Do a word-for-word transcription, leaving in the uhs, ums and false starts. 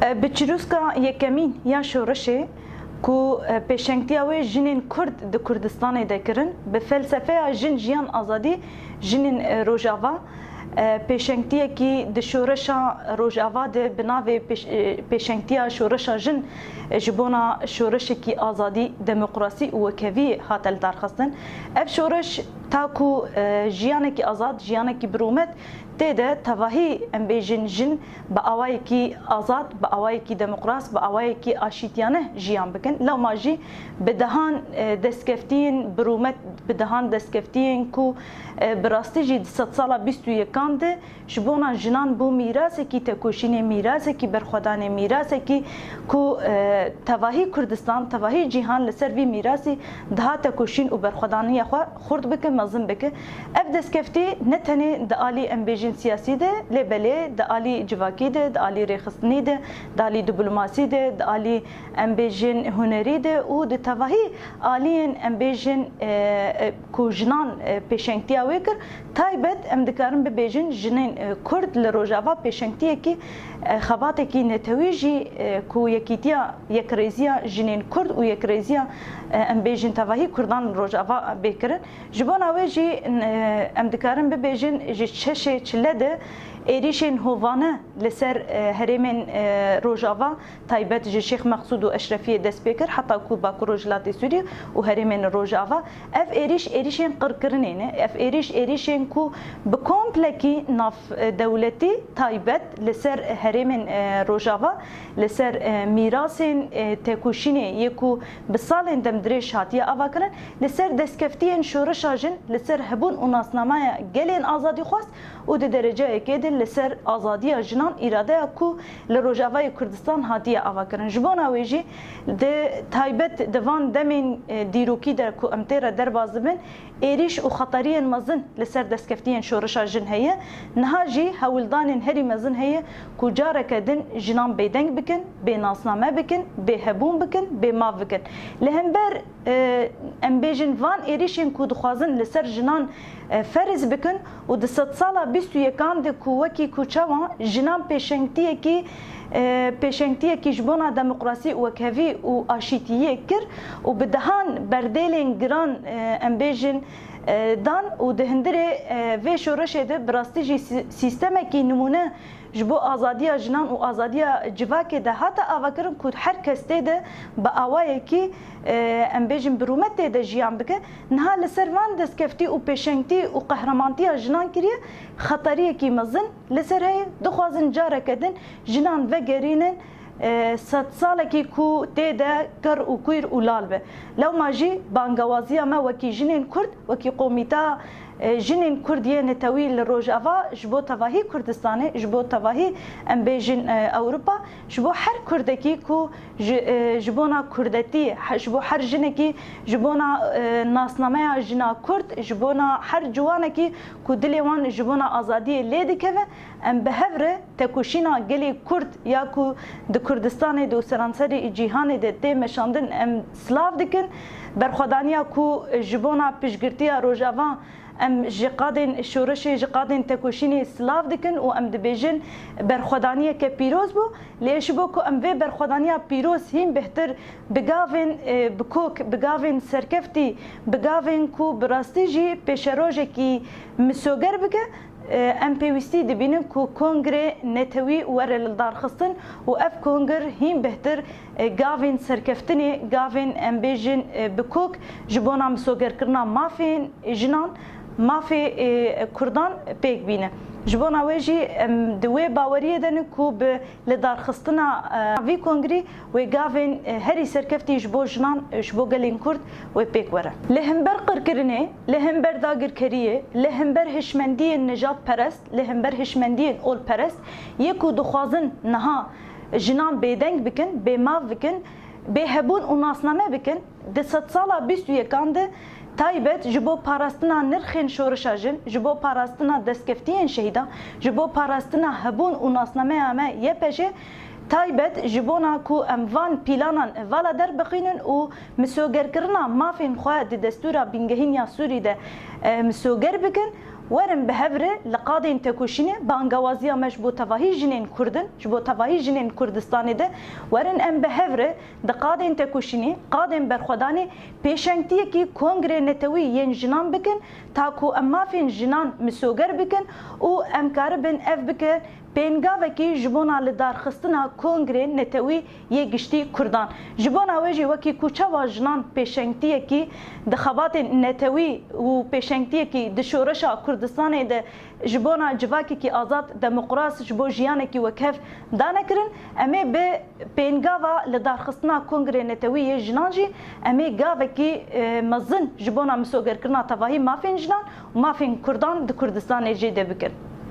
E, bi çirûska yekemîn ya şoreşê ku, e, pêşengtiya wê jinên Kurd di Kurdistanê de kirin, bi felsefeya Jin, Jiyan, Azadî jinên, e, Rojava, e, pêşengtiyekî di şoreşa Rojava de bi navê pêş-, e, pêşengtiya şoreşa jin, e, ji bona şoreşekî azadî, demokrasî û wekheviyê hate lidarxistin. Ev şoreş ta ku, e, jiyanekî azad, jiyanekî birûmet tê de, tevahî em bêjin jin bi awayekî azad, bi awayekî demokras, bi awayekî aşîtiyane jiyan bikin. Lewma jî bi dehan, e, destkeftiyên birûmet, bi dehan destkeftiyên ku, e, bi rastî jî di sedsala bîst û yekan de ji bona jinan bû mîrasekî tekoşînê, mîrasekî berxwedanê, mîrasekî ku, e, tevahî Kurdistan, tevahî cîhan li ser vî mîrasî diha tekoşîn û berxwedaniya xwe xurt bike, mezin bike. Ev destkeftî ne tenê di alî, em bêjin, siyasî de, lê belê di alî civakî de, di alî rêxistinî de, di alî diplomasî de, di alî, em bêjin, hunerî de û di tevahî aliyên, em bêjin, e, e, ku jinan, e, pêşengtiya wê kir, taybet em dikarin bibêjin jinên, e, Kurd li Rojava pêşengtiyekî, e, xebatekî netewî jî, e, ku yekîtiya, yekrêziya jinên Kurd û yekrêziya, e, em bêjin, tevahî Kurdan li Rojava bê kirin. Ji bona wê jî, e, em dikarin bibêjin ji şeşê çile de êrîşên hovane li ser, e, herêmên, e, Rojava, taybet ji Şêx Meqsûd û Eşrefiyê dest pê kir, heta ku Bakur Rojhilatê Sûriyê û herêmên Rojava. Ev êrîş, êrîşên qirkirinê ne. Ev êrîş, êrîşên ku bi komplekî nav, e, dewletî taybet li ser herêmên, e, Rojava, li ser, e, mîrasên, e, tekoşînê yê ku bi salên demdirêj hatiye avakirin, li ser destkeftiyên şoreşa jin, li ser hebûn û nasnameya gelên azadîxwaz û di dereceyekê de li ser azadiya jinan, îradeya ku li Rojavayê Kurdistan hatiye avakirin. Ji bona wê jî di taybet di van demên, e, dîrokî de ku em tê re derbas dibin, êrîş û xeteriyên mezin li ser destkeftiyên şoreşa jin heye. Niha jî hewldanên herî mezin heye ku careke din jinan bêdeng bikin, bênasname bikin, bêhebûn bikin, bêmav bikin. Li hember, e, em bêjin, van êrîşên ku dixwazin li ser jinan, e, ferz bikin û di sedsala bîst û yekan de ku wekî ku çawa jinan pêşengtiyekî, e, pêşengtiyekî ji bona demokrasî û wekhevî û aşîtiyê kir û bi dehan berdêlên giran, e, em bêjin, e, dan û di hundirê, e, vê şoreşê de bi rastî jî sî-, sîstemekî nimûne ji bo azadiya jinan û azadiya civakê de hate avakirin ku her kes tê de bi awayekî, e, em bêjin, bi rûmet tê de jiyan bike. Niha li ser van destkeftî û pêşengtî û qehremantiya jinan kiriye, xeteriyekî mezin li ser heye. Dixwazin careke din jinan vegerînin, e, sedsalekî ku tê de ker û kûr û lal be. Lewma jî bangewaziya me wekî jinên Kurd, wekî komîta, e, jinên Kurd yê netewî li Rojava ji bo tevahî Kurdistanê, ji bo tevahî, em bêjin, e, Ewropa, ji bo her Kurdekî ku ji, e, ji bona Kurdetî, he-, ji bo her jinekî, ji bona, e, nasnameya jina Kurd, ji bona her ciwanekî ku dilê wan ji bona azadiyê lê dikeve, em bi hev re tekoşîna gelê Kurd ya ku di Kurdistanê de û seranserê cîhanê de tê meşandin, em silav dikin. Berxwedaniya ku ji bona piştgirtiya Rojava em ji qadên şoreşê, ji qadên tekoşînê silav dikin û em dibêjin berxwedaniyeke pîroz bû. Lê ji bo ku em vê berxwedaniya pîroz hîn bêhtir bi gavên, e, bi kok, bi gavên serkeftî, bi gavên ku bi rastî jî pêşerojekî misoger bike, e, em pêwîstî dibînin ku kongrê netewî were lidarxistin û ev kongr hîn bêhtir, e, gavên serkeftinê, gavên, em bêjin, e, bi kok ji bona misogerkirina mafên jinan, mafê, e, Kurdan pêk bîne. Ji bona wê jî em di wê baweriyê de ne ku bi lidarxistina, e, vî kongrî wê gavên, e, herî serkeftî ji bo jinan, e, ji bo gelên Kurd wê pêk were. Li hember qirkirinê, li hember dagirkeriyê, li hember hişmendiyên nijadperest, li hember hişmendiyên olperest yê ku dixwazin niha jinan bêdeng bikin, bêmav bikin, bêhebûn û nasname bikin, di sedsala bîst û yekan de taybet ji bo parastina nirxên şoreşa jin, ji bo parastina destkeftiyên şehîdan, ji bo parastina hebûn û nasnameya me Y P J, taybet ji bona ku em van pîlanan vala derbixînin û misogerkirina mafên xwe di destûra bingehîn ya Sûrî de, e, misoger bikin Werin bi hev re li qadên tekoşînê bangewaziya me ji bo tevahî jinên Kurd in, ji bo tevahî jinên Kurdistanê de, werin em bi hev re di qadên tekoşînê, qadên berxwedanê pêşengtiyekî kongrê netewî yên jinan bikin, ta ku em mafên jinan misoger bikin û em karibin ev bikin pêngavekî ji bona lidarxistina kongrê netewî yê giştî Kurdan. Ji bona wê jî wekî ku çawa jinan pêşengtiyekî di xebatên netewî û pêşengtiyekî di şoreşa Kurdistanê de ji bona civakekî azad, demokras, ji bo jiyanekî wekhev dane kirin, em ê bi pêngava lidarxistina Kongrê Netewî yê Jinan jî em ê gavekî, e, mezin ji bona misogerkirina tevahî mafên jinan û mafên Kurdan di Kurdistanê jê de bikin.